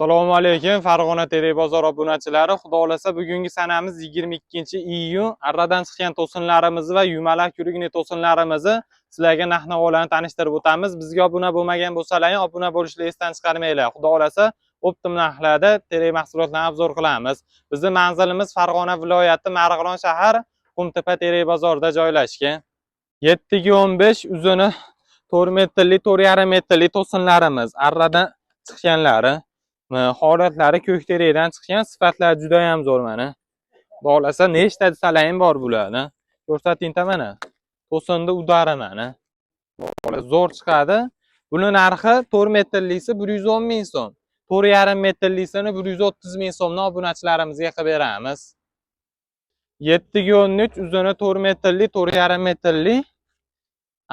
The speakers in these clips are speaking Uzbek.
Assalomu alaykum, Farg'ona Terak bozor obunachilari. Xudo xolasa, bugungi sanamiz 22-iyun. Arradan chiqqan to'sinlarimizni va yumalak yurugli to'sinlarimizni sizlarga narx-navolarni tanishtirib o'tamiz. Bizga obuna bo'lmagan bo'lsalaring, obuna bo'lishni esdan chiqarmanglar. Xudo xolasa, оптом narxlarda terak mahsulotlarini обзор qilamiz. Bizni manzilimiz Farg'ona viloyati, Marg'ilon shahar, Qumtepa terak bozorida joylashgan. 7 ga 15, uzuni 4 metrli, 4,5 metrli to'sinlarimiz arradan chiqqanlari. Holatlari ko'kterakdan chiqqan, sifatlari juda ham zo'r mana. Xudo xolasa, nechta desalaring bor bularni. Ko'rsatingda mana. To'sinni удар i mana. Zo'r chiqadi. Buni narxi 4 metrlisi 110 ming so'm. 4,5 metrlisini 130 ming so'mdan obunachilarimizga qilib beramiz. 7 ga 13, uzuni 4 metrli, 4,5 metrli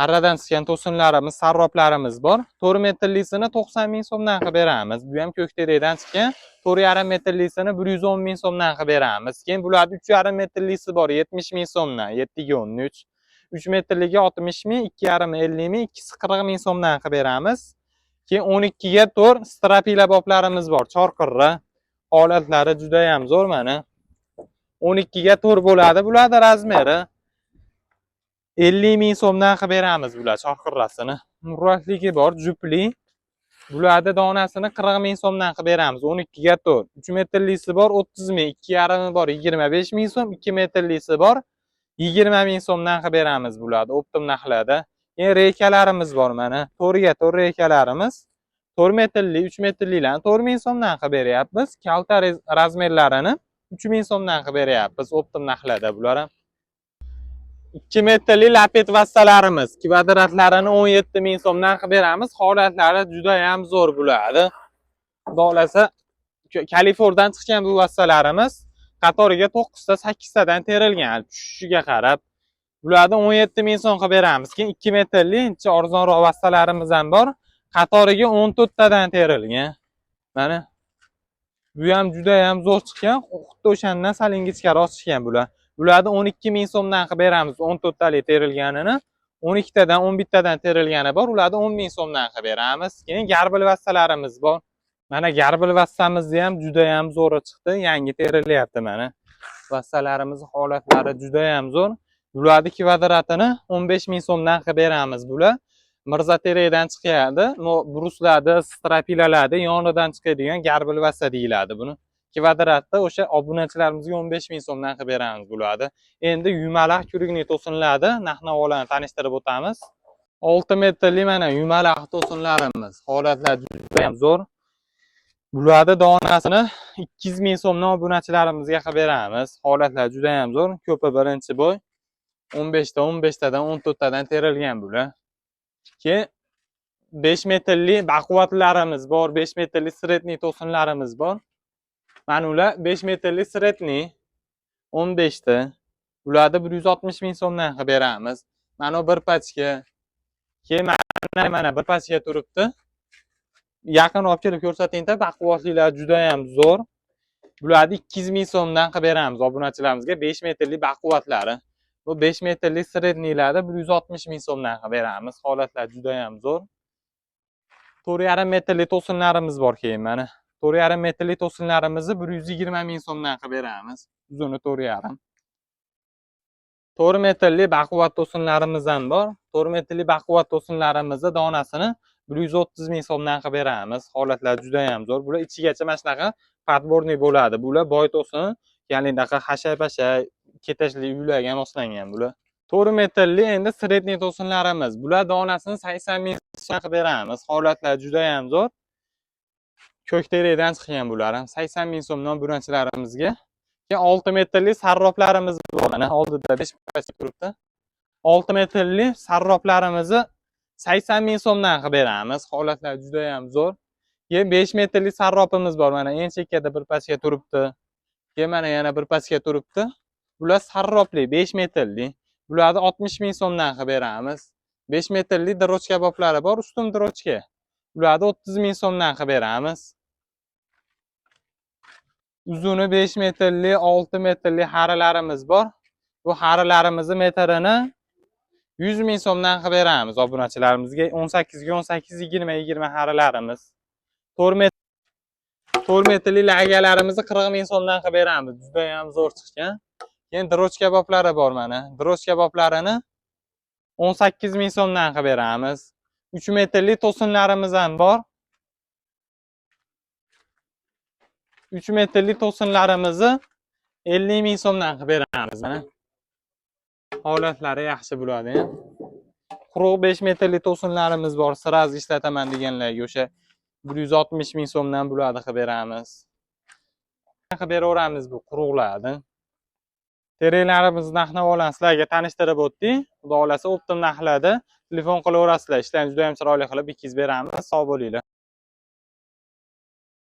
arradan chiqqan to'sinlarimiz, sarroblarimiz bor. 4 metrlisini 90 ming so'mdan qilib beramiz. Bu ham ko'kterakdan chiqqan. 4,5 metrlisini 110 ming so'mdan qilib beramiz. Keyin bularni 3,5 metrlisi bor, 70 ming so'mdan, 7 ga 13. 3 metrligi 60 ming, 2,5 50 ming, ikkisi 40 ming so'mdan qilib beramiz. Keyin 12 ga 4 стропила boblarimiz bor, chorqirra. Holatlari juda ham zo'r mana. 12 ga 4 bo'ladi bularni размер i. 50 ming so'mdan qilib beramiz bular chorqirrasini. Murvatligi bor, jupli. Bularni donasini 40 ming so'mdan qilib beramiz. 12 ga 4. 3 metrlisi bor 30 ming, 2,5 bor 25 ming so'm, 2 metrlisi bor 20 ming so'mdan qilib beramiz bularni оптом narxlarda. Keyin reykalarimiz bor mana. 4 ga 4 reykalarimiz. 4 metrli, 3 metrlilarni 4 ming so'mdan qilib beryapmiz. Kalta размер larini 3 ming so'mdan qilib beryapmiz оптом narxlarda bular ham. 2 metrli лафет vassalarimiz kvadratlarini 17 ming so'mdan qilib beramiz. Holatlari juda ham zo'r bo'ladi. Xudo xolasa, Kaliforniyadan chiqqan bu vassalarimiz qatoriga 9 ta, 8 tadan terilgan, tushishiga qarab. Bularni 17 ming so'm qilib beramiz. Keyin 2 metrli ancha arzonroq vassalarimiz ham bor. Qatoriga 14 tadan terilgan. Mana bu ham juda ham zo'r chiqqan, xuddi o'shandan sal ingichkaroq chiqqan bular. Bularni 12 ming so'mdan qilib beramiz 14 talik terilganini. 12 tadan, 11 tadan terilgani bor. Ularni 10 ming so'mdan qilib beramiz. Keyin garbil vassalarimiz bor. Mana garbil vassamizni ham juda ham zo'ri chiqdi. Yangi terilyapti mana. Vassalarimiz holatlari juda ham zo'r. Bularni kvadratini 15 ming so'mdan qilib beramiz bular. Mirzaterakdan chiqadi. Но брус larda, стропила larda yonidan chiqadigan garbil vassa deyiladi buni. Kvadratda o'sha obunachilarimizga 15 ming so'mdan qilib beramiz bularni. Endi yumalaq kurukli to'sinlarni narx-navolarni tanishtirib o'tamiz. 6 metrli mana yumalaq to'sinlarimiz. Holatlari juda ham zo'r. Bularni donasini 200 ming so'mdan obunachilarimizga qilib beramiz. Holatlari juda ham zo'r. Ko'pi birinchi бой. 15 ta, 15 tadan, 14 tadan terilgan bular. Keyin 5 metrli baquvvatlarimiz bor, 5 metrli средний to'sinlarimiz bor. Mana ular 5 metrli средний 15 ta. Ularni 160 ming so'mdan qilib beramiz. Mana bu bir пачка. Keyin mana bir пачка turibdi. Yaqin olib kelib ko'rsatingda, baquvvatlilar juda ham zo'r. Bularni 200 ming so'mdan qilib beramiz obunachilarimizga 5 metrli baquvvatlari. Bu 5 metrli средний larni 160 ming so'mdan qilib beramiz. Holatlar juda ham zo'r. 4,5 metrli to'sinlarimiz bor keyin mana. 4,5 metrli to'sinlarimizni 120 ming so'mdan qilib beramiz. Uzuni 4,5. 4 metrli baquvvat to'sinlarimiz ham bor. 4 metrli baquvvat to'sinlarimizni donasini 130 ming so'mdan qilib beramiz. Holatlar juda ham zo'r. Bular ichigacha mana shunaqa подборный bo'ladi. Bular boy to'sin, ya'ni bunaqa hashay-pashay ketashli uylarga moslangan bular. 4 metrli endi средний to'sinlarimiz. Bular donasini 80 ming so'mdan qilib beramiz. Holatlar juda ham zo'r. Ko'kterakdan chiqqan bular ham 80 ming so'mdan obunachilarimizga. Keyin 6 metrli sarroblarimiz bor. Mana oldida 5 пачка turibdi. 6 metrli sarroblarimizni 80 ming so'mdan qilib beramiz. Holatlar juda ham zo'r. Keyin 5 metrli sarrobimiz bor. Mana eng chekkada bir пачка turibdi. Keyin mana yana bir пачка turibdi. Bular sarrobli 5 metrli. Bularni 60 ming so'mdan qilib beramiz. 5 metrli дрочка boblari bor, ustun дрочка. Ularni 30 ming so'mdan qilib beramiz. Uzuni 5 metrli, 6 metrli xarilarimiz bor. Bu xarilarimizni metrini 100 ming so'mdan qilib beramiz obunachilarimizga. 18 ga 18, 20 20 xarilarimiz. 4 metr. 4 metrli lagalarimizni 40 ming so'mdan qilib beramiz. Juda ham zo'r chiqqan. Keyin droch kaboblari bor mana. Droch kaboblarini 18 ming so'mdan qilib beramiz. 3 metrli to'sinlarimiz ham bor. 3 metrli to'sinlarimizni 50 ming so'mdan qilib beramiz mana. Holatlari yaxshi bo'ladi. Quruq 5 metrli to'sinlarimiz bor. Sraz ishlataman deganlarga o'sha 160 ming so'mdan bo'ladi qilib beramiz. Qilib beraveramiz bu quruqlarni. Tereklarimizni narx-navolarni sizlarga tanishtirib o'tdik. Xudo xohlasa, оптом narxlarda telefon qilaverasizlar. Ishlarni juda ham chiroyli qilib bitkazib beramiz. Sog' bo'linglar.